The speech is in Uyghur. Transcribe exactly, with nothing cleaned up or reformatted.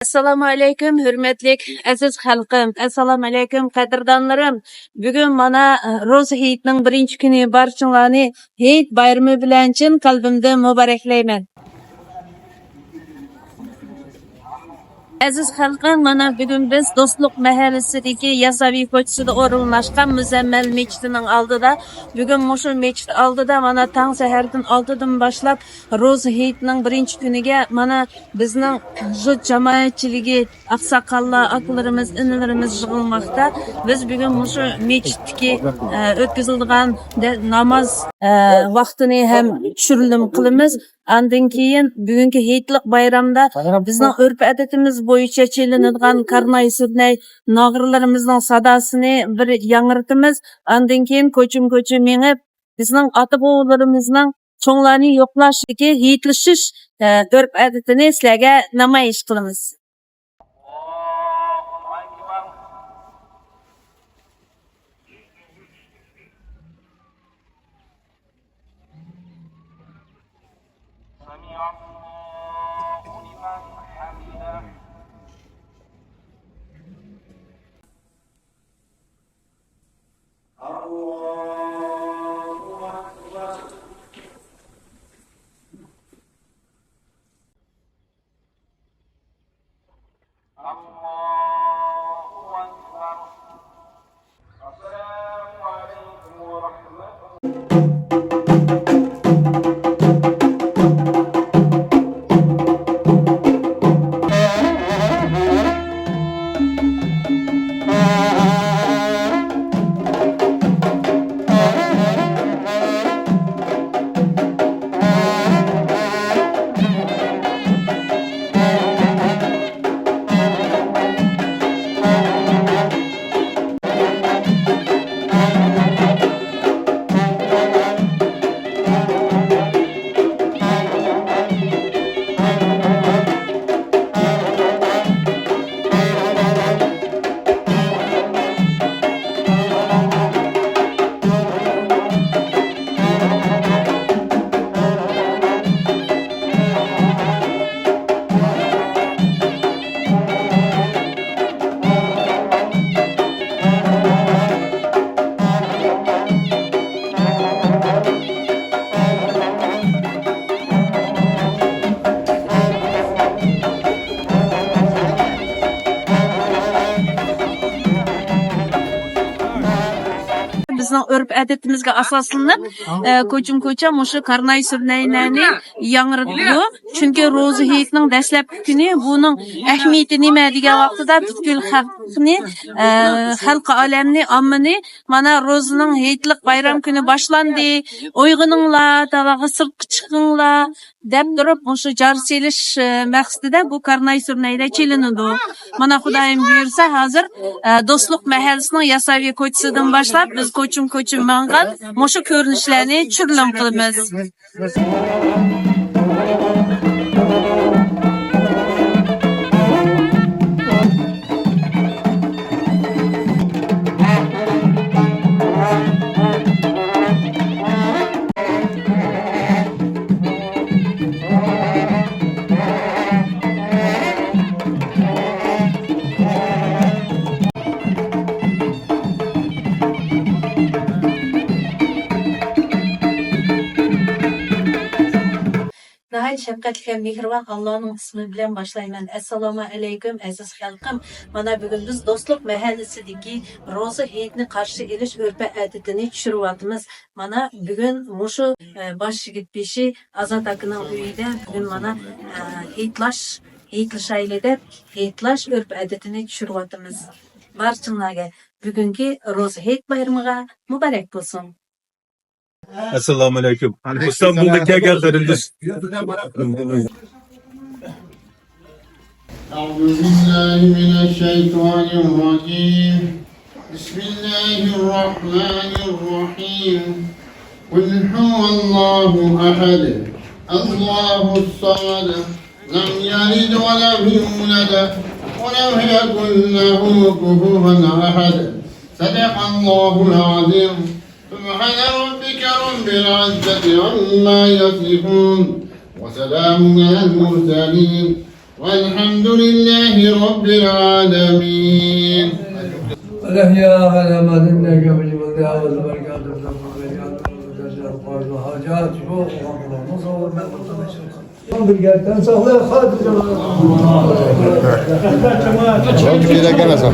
ئەسسالامۇ ئەلەيكۇم، ھۆرمەتلىك ئەزىز خەلقىم! ئەسسالامۇ ئەلەيكۇم، قەدىردانلىرىم! بۈگۈن مانا روزا ھېيتنىڭ بىرىنچى كۈنى، بارچىڭلارنى ھېيت بايرىمى بىلەن چىن قەلبىمدىن مۇبارەكلەيمەن. ئەزىز خەلقىم، مانا بۈگۈن بىز دوستلۇق مەھەللىسىدىكى ياساۋى كوچىسىدا ئورۇنلاشقان مۇزەممەل مەسچىتىنىڭ ئالدىدا، بۈگۈن مۇشۇ مەسچىت ئالدىدا مانا تاڭ سەھەردىن ئالتىدىن باشلاپ روزا ھېيتنىڭ بىرىنچى كۈنىگە مانا بىزنىڭ شۇ جامائەتچىلىكى، ئاقساقاللار، ئاكىلىرىمىز، ئىنىلىرىمىز يىغىلماقتا. بىز بۈگۈن مۇشۇ مەسچىتتىكى، ئە، ئۆتكۈزۈلىدىغان دە-، ناماز، ئە، ۋاقتىنى ھەم چۈشۈرۈلۈم قىلىمىز. ئاندىن كېيىن بۈگۈنكى ھېيتلىق بايرامدا بىزنىڭ ئۆرپ-ئادىتىمىز بويىچە چېلىنىدىغان كارناي-سۈرنەي ناغرىلىرىمىزنىڭ ساداسىنى بىر ياڭرىتىمىز. ئاندىن كېيىن كوچىمۇ-كوچا مېڭىپ، بىزنىڭ ئاتا-بوۋىلىرىمىزنىڭ چوڭلارنى يوقلاشتىكى ھېيتلىشىش، ئە، ئۆرپ-ئادىتىنى سىلەرگە نامايىش قىلىمىز. بىزنىڭ ئۆرپ-ئادىتىمىزگە ئاساسلىنىپ، ئە، كوچىمۇ-كوچا مۇشۇ كارناي-سۈرنەيلەرنى ياڭرىتىدۇ. چۈنكى روزا ھېيتنىڭ دەسلەپكى كۈنى، بۇنىڭ ئەھمىيىتى نېمە دېگەن ۋاقتىدا پۈتكۈل خەلقنى، ئە، خەلقى ئالەمنى، ئاممىنى مانا روزىنىڭ ھېيتلىق بايرام كۈنى باشلاندى، ئويغىنىڭلار، تالاغا سىرتقا چىقىڭلار دەپ تۇرۇپ، مۇشۇ جار سېلىش، ئە، مەقسىتىدە بۇ كارناي-سۈرنەيلەر چېلىنىدۇ. مانا خۇدايىم بۇيرۇسا، ھازىر، ئە، دوستلۇق مەھەللىسىنىڭ ياساۋى كوچىسىدىن باشلاپ، بىز كوچىمۇ-كوچا ماڭغان مۇشۇ كۆرۈنۈشلەرنى چۈشۈرۈلۈم قىلىمىز. ناھايىتى شەپقەتلىك ھەم مېھرىبان ئاللانىڭ ئىسمى بىلەن باشلايمەن. ئەسسالامۇ ئەلەيكۇم، ئەزىز خەلقىم! مانا، بۈگۈن بىز دوستلۇق مەھەللىسىدىكى روزا ھېيتنى قارشى ئېلىش ئۆرپ-ئادىتىنى چۈشۈرۈۋاتىمىز. مانا، بۈگۈن مۇشۇ، ئە، باش يىگىت بېشى ئازات ئاكىنىڭ ئۆيىدە بۈگۈن، مانا، ئە، ھېيتلاش، ھېيتلىشايلى دەپ، ھېيتلاش ئۆرپ-ئادىتىنى چۈشۈرۈۋاتىمىز. بارچىڭلارغا بۈگۈنكى روزا ھېيت بايرىمىغا مۇبارەك بولسۇن! ئەسسالامۇئەلەيكۇم. ئىستانبۇلدىن كەلگەن قېرىنداش. أعوذ بالله من الشيطان الرجيم. بسم الله الرحمن الرحيم. قل هو الله أحد. الله الصمد. لم يلد ولم يولد. ولم يكن له كفوا أحد. صدق الله العظيم. سبحان ربك رب العزة عما يصفون. وسلام على المرسلين. والحمد لله رب العالمين. الأحياء على ما دينك بجبل دعوة بركات الرب. Hocam, bir gerçekten sağlığa, hadi canım. Çok güzel gene sağ ol.